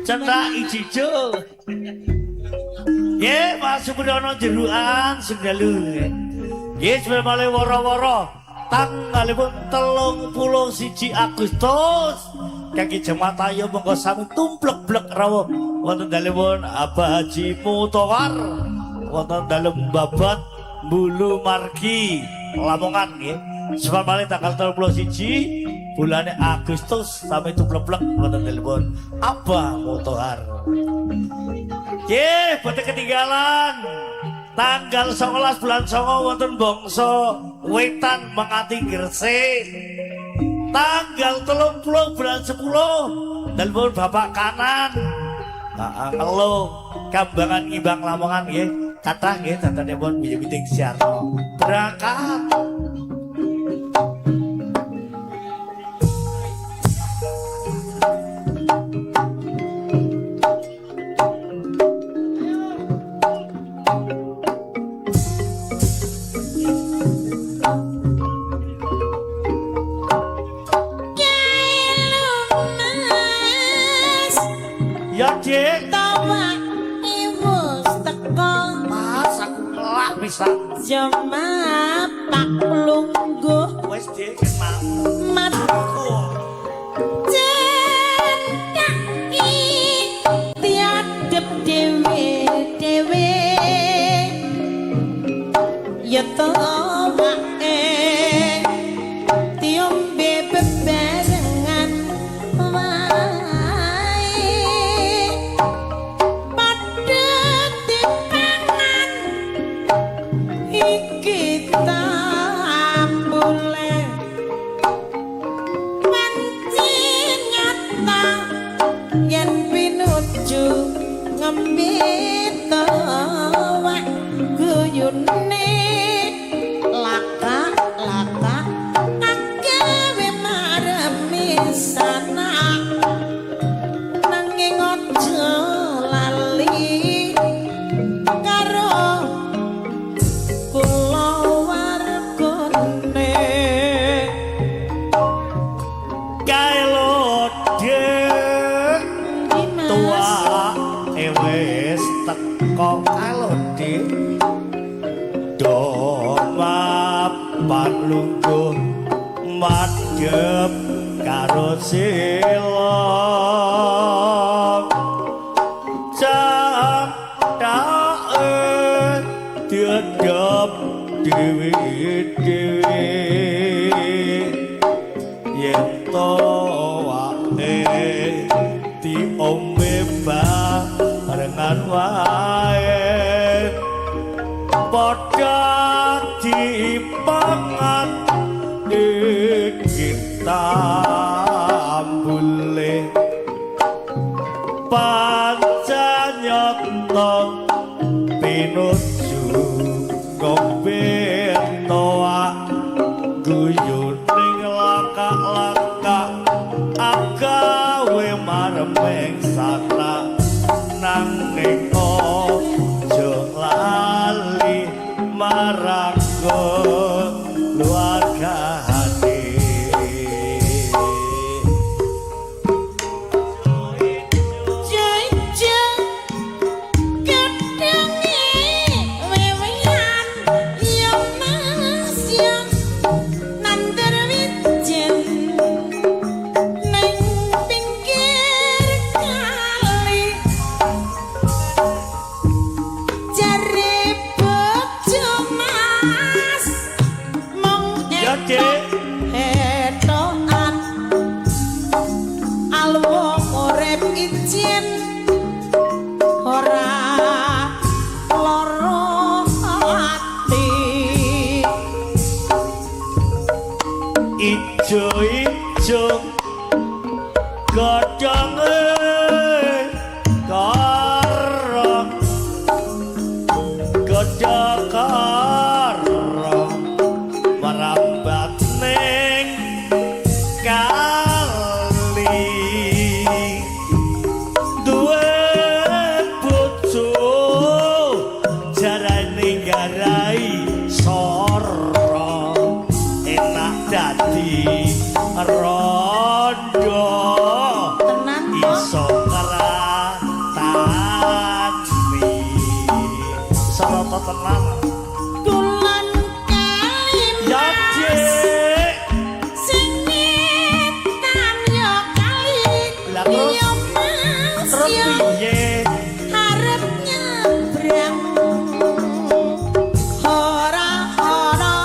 Cetak ijo. Nggih, Mas Supriyono jeruan sunggalu. Nggih, sebenarnya woro-woro tanggalipun 31 Agustus. Kaki jemaat ayo monggo sami tumplek-blek rawuh wonten dalemipun Abah Haji Mutowar wonten dalem Babat Bulu Margi Lamongan nggih. Sebab malih tanggal 31 bulane Agustus sami tumplek-blek wonten dalemipun Abah Mutowar. Nggih, boten ketinggalan. Tanggal 19 bulan 9 wonten Bangsa Wetan Mengati Gresik. Tanggal 30 bulan 10 dalem Bapak Kanan. Heeh, ngelo Kambangan Ngimbang Lamongan nggih. Kathah nggih dandanipun Witing Siarno. Berangkat. Ya, Dik. Tawa iwus teko. Mas, aku ngelak pisan. Jemapak lungguh. Wis, Dik, mau. Mat cendaki tiadep dhewe-dhewe. Ya tawake tiombe bebarengan wae. Padha dipangan iki tambule panci nyata yen pinuju ngembe tawak guyune laka-laka agawe maremi sana nanging aja lali karo kulawargane. Kae lho, Dik. Ndi, Mas? Tua wis teko kae lho, Dik. Do mapan lungguh madhep karo silong. Candake diadep dhewe-dhewe. Yen towake diombe barengan wae. Padha dipangan iki tambule. Pancanyata pinuju ngombe toak guyune lakak-lakak agawe maremeng sana nanging aja lali marang keluargane. Ijo-ijo gedhonge wewehan ya Mas ya nandur wijen ning pinggir kali jare bojo Mas mung Ya, Dik. etokan alwa urip ijen ora lara ati. Ijo-ijo godhonge karang godhong karang merambat ning kali. tenan. Kulon kali Ya, Mas. Dik. Sing ngetan yo kali. Lah, terus? Yo Mas Terus yo piye? Arep nyebrang ora ana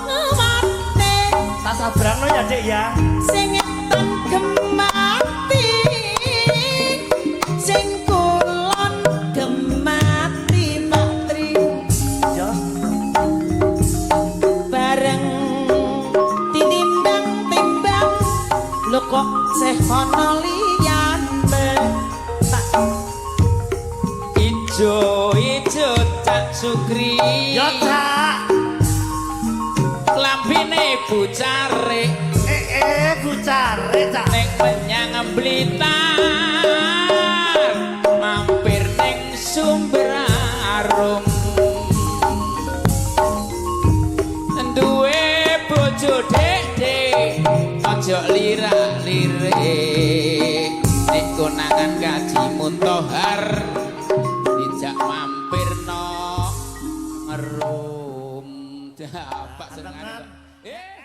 ngewate. Tak sabrangno ya, Dik ya. Sing ngetan gemati, sing kulon gemati, Pak Tri. Ya. Bareng tinimbang-timbang, lho kok seh ana liyane tak Ijo ijo, Cak Sukri. Ya, Cak. Klambine bucare. Eh eh, bucare, Cak. Nek menyang Blitar mampir ning Sumber Arum, duwe bojo dek aja lirak-lirik, nek konangan kaji Muntohar dijak mampir no ngerum. Dapak senengane. Eh.